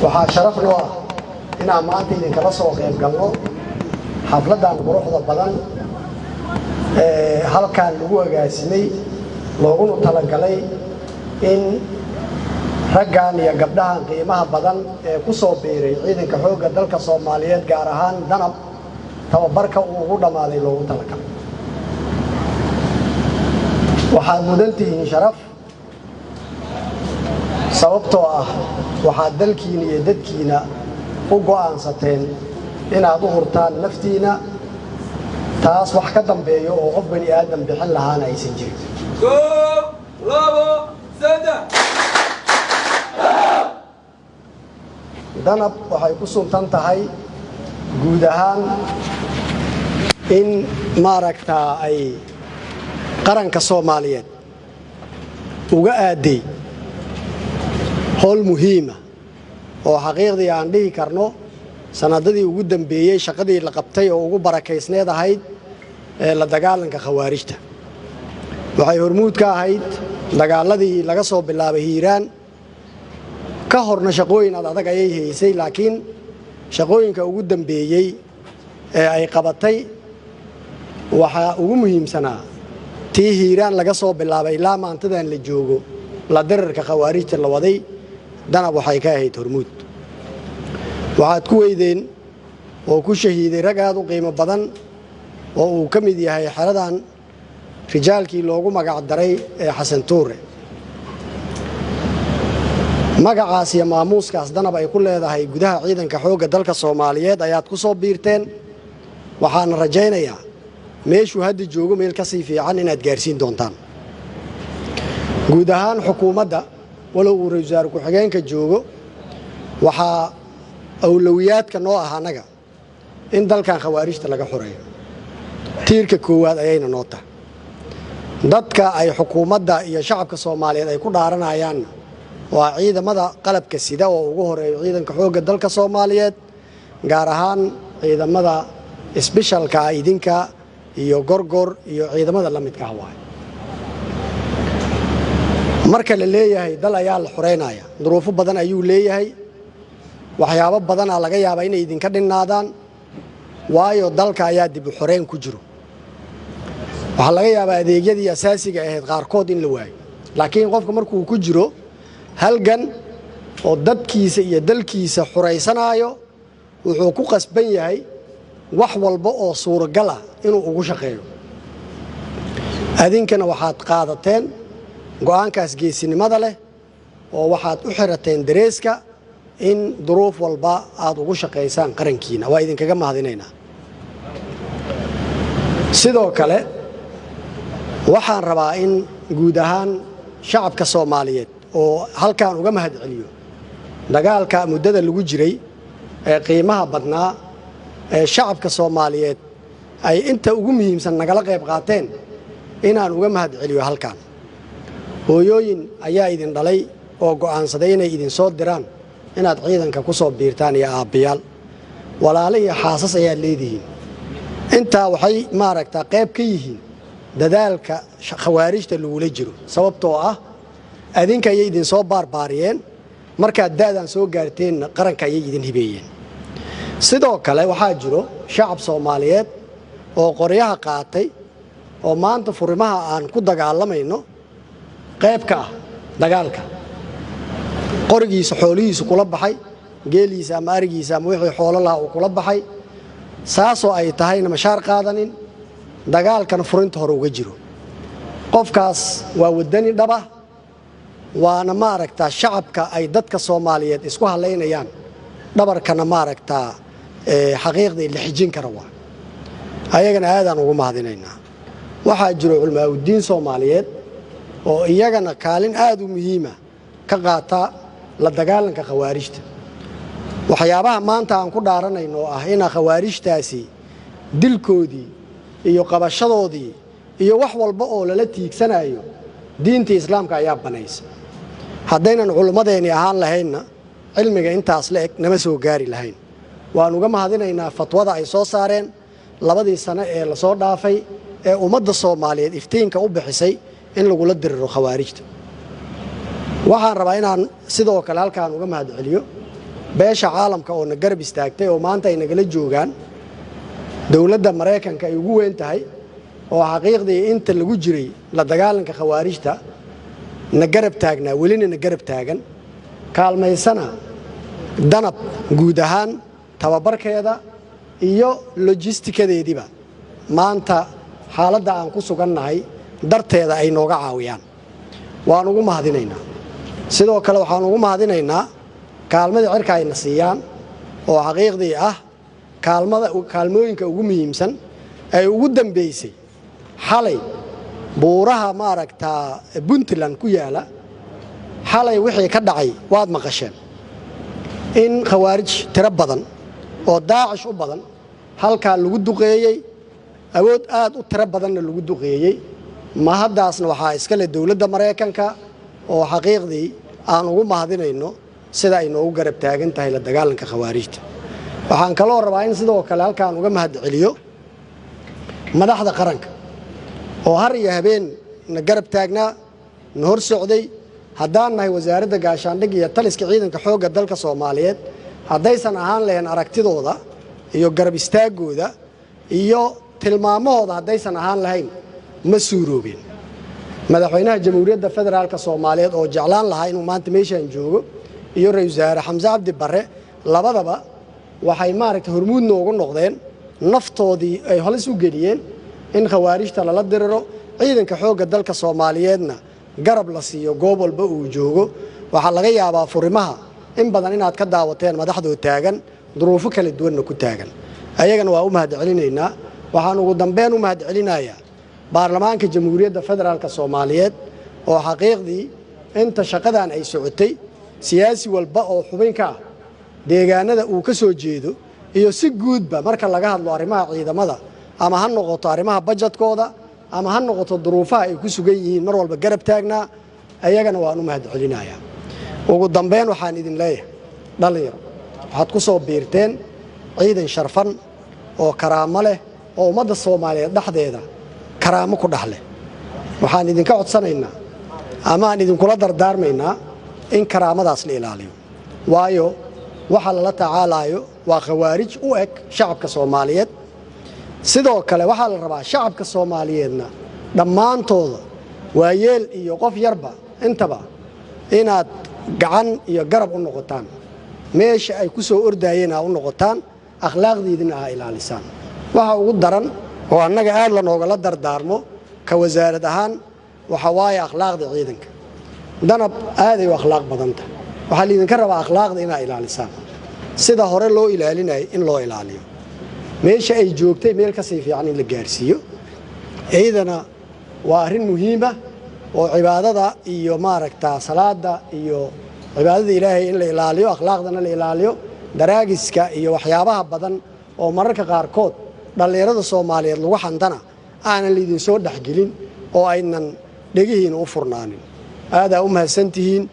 Waxaa sharaf noo ah inaan maanta idinkala soo qayb galno xafladdan quruxda badan ee halkan lagu agaasimay, looguna talagalay in raggan iyo gabdhahan qiimaha badan ee ku soo biiray ciidanka xoogga dalka Soomaaliyeed, gaar ahaan Danab, tababarka uu ugu dhammaaday loogu talagalay. Waxaad mudan tihiin sharaf, sababtoo ah waxaad dalkiina iyo dadkiina u go'aansateen inaad u hurtaan naftiina. Taas wax ka dambeeyo oo qof bani aadam bixin lahaana aysan jirin. 1, 2, 3. Danab waxay ku suntan tahay guud ahaan in maaragtaa ay qaranka Soomaaliyeed uga aaday howl muhiima oo xaqiiqdii aan dhihi karno sanadadii ugu dambeeyey shaqadii la qabtay oo ugu barakaysneed ahayd ee la dagaalanka khawaarijta. Waxay hormuud ka ahayd dagaaladii laga soo bilaabay Hiiraan. Ka horna shaqooyin ad adag ayay haysay, laakiin shaqooyinka ugu dambeeyey ee ay qabatay waxaa ugu muhiimsanaa tii Hiiraan laga soo bilaabay ilaa maantadan la joogo, la dirarka khawaarijta la waday. Danab waxay ka ahayd hormuud. Waxaad ku weydeen oo ku shahiiday rag aad u qiimo badan oo uu ka mid yahay xeradan rijaalkii loogu magac daray ee Xasan Tuure. Magacaas iyo maamuuskaas Danab ay ku leedahay gudaha ciidanka xoogga dalka Soomaaliyeed ayaad ku soo biirteen. Waxaana rajaynayaa meeshuu hadda joogo meel ka sii fiican inaad gaarsiin doontaan. Guud ahaan xukuumadda, walow uu ra-isul wasaare ku-xigeenka joogo, waxaa awlowiyaadka noo ah annaga in dalkan khawaarijta laga xoreeyo. Tiirka koowaad ayayna noo tahay. Dadka ay xukuumadda iyo shacabka Soomaaliyeed ay ku dhaaranayaanna waa ciidamada qalabka sida, oo ugu horeeyo ciidanka xoogga dalka Soomaaliyeed, gaar ahaan ciidamada isbishalka, idinka iyo Gorgor iyo ciidamada la midka ah waaye. Marka la leeyahay dal ayaa la xoreynaya, duruufo badan ayuu leeyahay, waxyaabo badanaa laga yaabaa inay idinka dhinnaadaan, waayo dalka ayaa dib u xoreyn ku jiro. Waxaa laga yaabaa adeegyadii asaasiga ahayd qaarkood in la waayo, laakiin qofka markuu ku jiro halgan oo dadkiisa iyo dalkiisa xuraysanaayo, wuxuu ku qasban yahay wax walba oo suuragal ah inuu ugu shaqeeyo. Adinkana waxaad qaadateen go'aankaas geesinimada leh oo waxaad u xirateen dareeska in duruuf walba aad ugu shaqaysaan qarankiina. Waa idinkaga mahadinaynaa. Sidoo kale waxaan rabaa in guud ahaan shacabka Soomaaliyeed oo halkaan uga mahad celiyo dagaalka muddada lagu jiray ee qiimaha badnaa ee shacabka Soomaaliyeed ay inta ugu muhiimsan nagala qayb qaateen, inaan uga mahad celiyo halkaan. Hooyooyin ayaa idin dhalay oo go'aansaday inay idin soo diraan inaad ciidanka ku soo biirtaan, iyo aabbayaal, walaalo iyo xaasas ayaad leedihiin. Intaa waxay maaragtaa qayb ka yihiin dadaalka khawaarijta lagula jiro, sababtoo ah adinka ayay idin soo baarbaariyeen, markaad da'dan soo gaarteenna qaranka ayay idin hibeeyeen. Sidoo kale waxaa jiro shacab Soomaaliyeed oo qoryaha qaatay oo maanta furimaha aan ku dagaalamayno qayb ka ah dagaalka, qorigiisa xoolihiisu kula baxay, geeliisa ama arigiisa ama wixii xoolo lahaa uu kula baxay, saasoo ay tahayna mashaar qaadanin, dagaalkana furinta hore uga jiro. Qofkaas waa wadani dhaba, waana maaragtaa shacabka ay dadka Soomaaliyeed isku hadlaynayaan, dhabarkana maaragtaa xaqiiqdii la xijin kara. Waa ayagana aadaan ugu mahadinaynaa. Waxaa jiro culmaa'udiin Soomaaliyeed oo iyagana kaalin aad u muhiima ka qaata la dagaalanka khawaarijta. Waxyaabaha maanta aan ku dhaaranayno oo ah inaa khawaarijtaasi dilkoodii iyo qabashadoodii iyo wax walba oo lala tiigsanayo, diinta Islaamka ayaa banaysa. Haddaynan culummadeenni ahaan lahaynna, cilmiga intaas la eg nama soo gaari lahayn. Waan uga mahadinaynaa fatwada ay soo saareen 2dii sano ee lasoo dhaafay ee ummadda Soomaaliyeed iftiinka u bixisay in lagula diriro khawaarijta. Waxaan rabaa inaan sidoo kale halkaan uga mahad celiyo Beesha caalamka oo na garab istaagtay oo maanta ay nagala joogaan dowladda Maraykanka ay ugu weyn tahay, oo xaqiiqdii inta lagu jiray la dagaalanka khawaarijta na garab taagnaa, welina na garab taagan, kaalmaysana Danab guud ahaan tababarkeeda iyo lojistikadeediiba maanta xaaladda aan ku sugannahay darteeda ay nooga caawiyaan, waan ugu mahadinaynaa. Sidoo kale waxaan ugu mahadinaynaa kaalmadii cirka ayna siiyaan, oo xaqiiqdii ah kaalmada kaalmooyinka ugu muhiimsan ay ugu dambaysay xalay buuraha maaragtaa Puntland ku yaala. Xalay wixii ka dhacay waad maqasheen, in khawaarij tiro badan oo Daacish u badan halkaa lagu duqeeyey, awood aad u tiro badanna lagu duqeeyey. Mahaddaasna waxaa iska leh dowladda Maraykanka, oo xaqiiqdii aan ugu mahadinayno sida ay noogu garab taagan tahay la dagaalanka khawaarijta. Waxaan kaloo rabaa in sidoo kale halkaan uga mahad celiyo madaxda qaranka oo har iyo habeen na garab taagnaa, na hor socday. Haddaan nahay Wasaaradda Gaashaandhig iyo taliska ciidanka xoogga dalka Soomaaliyeed, haddaysan ahaan lahayn aragtidooda iyo garab istaaggooda iyo tilmaamahooda, haddaysan ahaan lahayn, ma suuroobeen. Madaxweynaha Jamhuuriyadda Federaalka Soomaaliyeed oo jeclaan lahaa inuu maanta meeshaan joogo iyo Ra-isul Wasaare Xamse Cabdi Barre, labadaba waxay maaragtay hormuud noogu noqdeen, naftoodii ay halis u geliyeen in khawaarijta lala diriro, ciidanka xoogga dalka Soomaaliyeedna garab la siiyo goob walba uu joogo. Waxaa laga yaabaa furimaha in badan inaad ka daawateen madaxdoo taagan, duruufo kala duwanna ku taagan. Ayagana waa u mahad celinaynaa. Waxaan ugu dambeyn u mahad celinayaa baarlamaanka Jamhuuriyadda Federaalka Soomaaliyeed, oo xaqiiqdii inta shaqadan ay socotay siyaasi walba oo xubin ka ah deegaanada uu ka soo jeedo iyo si guudba marka laga hadlo arrimaha ciidamada, ama ha noqoto arrimaha bajetkooda ama ha noqoto duruufaha ay ku sugan yihiin, mar walba garab taagnaa, ayagana waan u mahad celinayaa. Ugu dambeyn waxaan idin leeyahay, dhallinyaro, waxaad ku soo biirteen ciidan sharfan oo karaamo leh, oo ummadda Soomaaliyeed dhexdeeda karaamo ku dhex leh. Waxaan idinka codsanaynaa ama aan idinkula dardaarmaynaa in karaamadaas la ilaaliyo, waayo waxa lala tacaalaayo waa khawaarij u eg shacabka Soomaaliyeed. Sidoo kale waxaa la rabaa shacabka Soomaaliyeedna dhammaantooda, waayeel iyo qof yarba intaba, inaad gacan iyo garab u noqotaan, meesha ay ku soo ordaayeen aa u noqotaan, akhlaaqdiidina aa ilaalisaan. Waxa ugu daran oo annaga aad lanoogala dardaarmo ka wasaarad ahaan waxa waaye akhlaaqda ciidanka. Danab aaday u akhlaaq badan tahay. Waxaa laidinka rabaa akhlaaqda inaa ilaalisaan, sida hore loo ilaalinayay in loo ilaaliyo, meesha ay joogtay meel ka sii fiican in la gaarsiiyo. Ciidana waa arrin muhiima oo cibaadada iyo maaragta salaada iyo cibaadada Ilaahay in la ilaaliyo, akhlaaqdana la ilaaliyo, daraagiska iyo waxyaabaha badan oo mararka qaarkood dhallinyarada Soomaaliyeed lagu xantana aanan laydinsoo dhexgelin oo aynan dhegihiina u furnaanin. Aadaa u mahadsantihiin.